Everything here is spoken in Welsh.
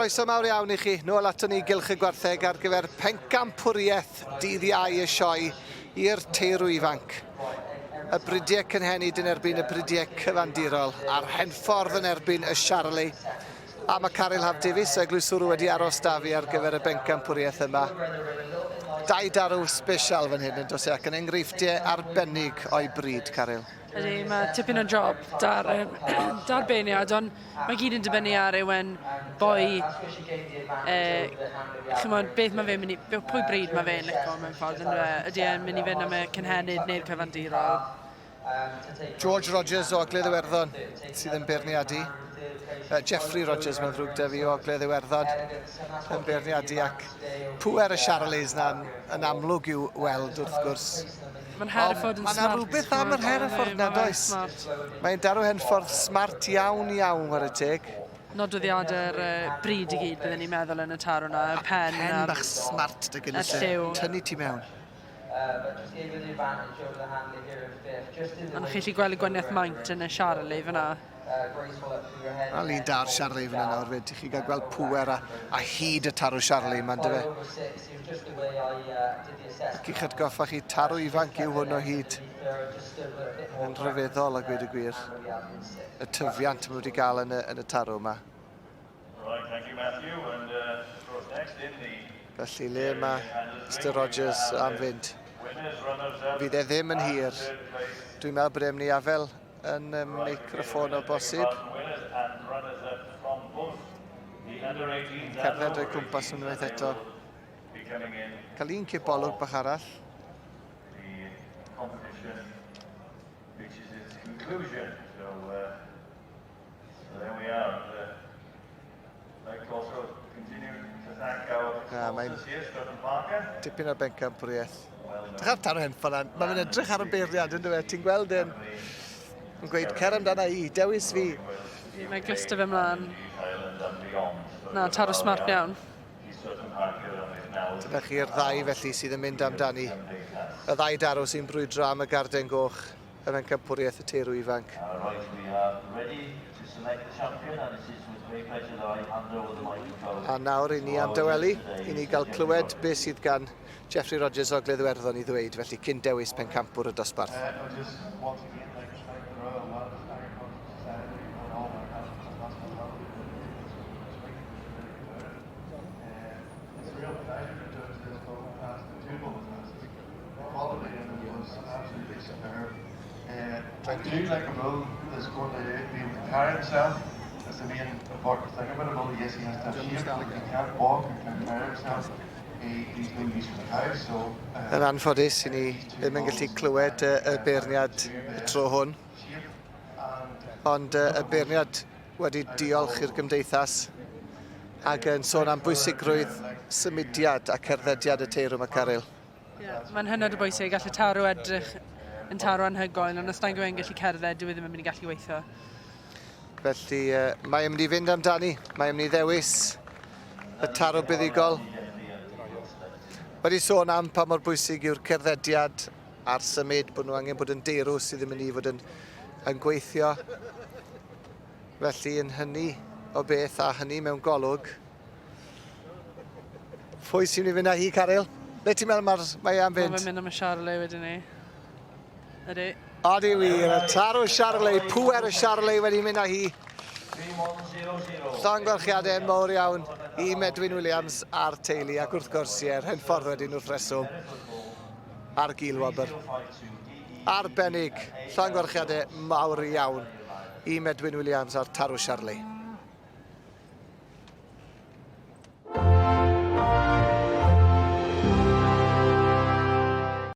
Croeso mawr iawn i chi. Nôl aton ni Gylch y Gwartheg ar gyfer pencampwriaeth dydd Iau y sioe i'r teirw ifanc. Y bridiau cynhenid yn erbyn y bridiau cyfandirol a'r Henffordd yn erbyn y Charolais. A mae Caryl Haf Davies, Eglwyswrw, wedi aros da fi ar gyfer y bencampwriaeth yma. Dau darw special fan hyn yn dos e ac yn enghreifftiau arbennig o'i bryd, Caryl. Ydy, mae tipyn o job da'r um, da beirniad, ond mae gyd yn dibynnu ar yw e'n boi, eh, chymod, beth mae fe'n mynd i, pwy bryd mae fe'n licio mewn ffordd, yn e? Ydy e'n mynd i fynd am y cynhenid neu'r cyfandirol? George Rogers o Ogledd Iwerddon sydd yn beirniadu. Uh, Jeffrey Rogers, mae'n ddrwg da fi o Ogledd Iwerddon yn beirniadu ac pŵer y Charolais na'n yn amlwg i'w weld wrth gwrs. Mae'n Hereford yn smart. Mae yna rhywbeth am yr Hereford na, does? Mae'n darw henffordd smart iawn iawn, chwarae teg. Nodweddiadau'r uh, bryd i gyd, byddwn ni'n meddwl yn y tarw na, y pen. Pen bach smart dy gynnu. Y lliw. Tynnu ti mewn. Ond chi'n gallu gweld y gwaniaeth maint yn y Charlie fyna. Wel, un da'r Charlie fyna nawr fyd. Chi gael gweld pŵer a, a hyd y tarw Charlie yma'n dyfe. Ac i'ch atgoffa chi, tarw ifanc yw hwn o hyd. Yn rhyfeddol a gweud y gwir. Y tyfiant maen nhw wedi gael yn y, yn y tarw yma. Felly le mae Mr Rogers am fynd? Fydd e ddim yn hir. Dwi'n meddwl bod e'n mynd i afel yn y meicroffon o bosib. Cerdded o'i cwmpas unwaith eto. Cael un cipolwg bach arall. Na, mae'n dipyn o'r bencampwriaeth. Dych ar tan o henffordd na, mae'n mynd edrych ar y beirniad yn dweud, ti'n gweld yn, yn gweud, cer amdana i, dewis fi. Mae glyster fe mlaen. Na, taro smart iawn. Dyna chi'r ddau felly sydd yn mynd amdani. Y ddau darw sy'n brwydro am y garden goch. Ym Mhencampwriaeth y Teirw Ifanc. A nawr i ni am dawelu, i ni gael clywed beth sydd gan Jeffrey Rogers o Ogledd Iwerddon i ddweud, felly cyn dewis pencampwr y dosbarth. I do like a bull that's going to be able to carry himself. That's the main important thing about a bull. Yes, he has to have shape, but if he can't walk and can't carry himself, he, he's no use for the cow. So, uh, Yn anffodus, i ni ddim yn gallu clywed y, y beirniad y tro hwn. Ond uh, y beirniad wedi diolch i'r gymdeithas ac yn sôn am bwysigrwydd symudiad a cerddediad y teirw Macaryl. Yeah, mae'n hynod o bwysig, gall y tarw edrych yn tarw anhygoel, ond os nag yw e'n gallu cerdded, dyw e ddim yn mynd i gallu weithio. Felly, uh, mae e'n mynd i fynd amdani, mae e'n mynd i ddewis y tarw buddugol. Wedi sôn am pa mor bwysig yw'r cerddediad a'r symud, bod nhw angen bod yn deirw sydd yn mynd i fod yn, yn gweithio. Felly, yn hynny o beth a hynny mewn golwg, Pwy sy'n mynd i fynd â hi, Caryl? Le ti'n meddwl mae'r, mae e am fynd? Mae'n mynd am y Charolais wedyn ni. Ydy. Odi wir, y tarw Charolais, pŵer y Charolais wedi mynd â hi. Llongyfarchiadau mawr iawn i Medwyn Williams a'r teulu, ac wrth gwrs, ie'r hen ffordd wedyn wrth reswm ar gil wobr. Arbennig, llongyfarchiadau mawr iawn i Medwyn Williams a'r tarw Charolais.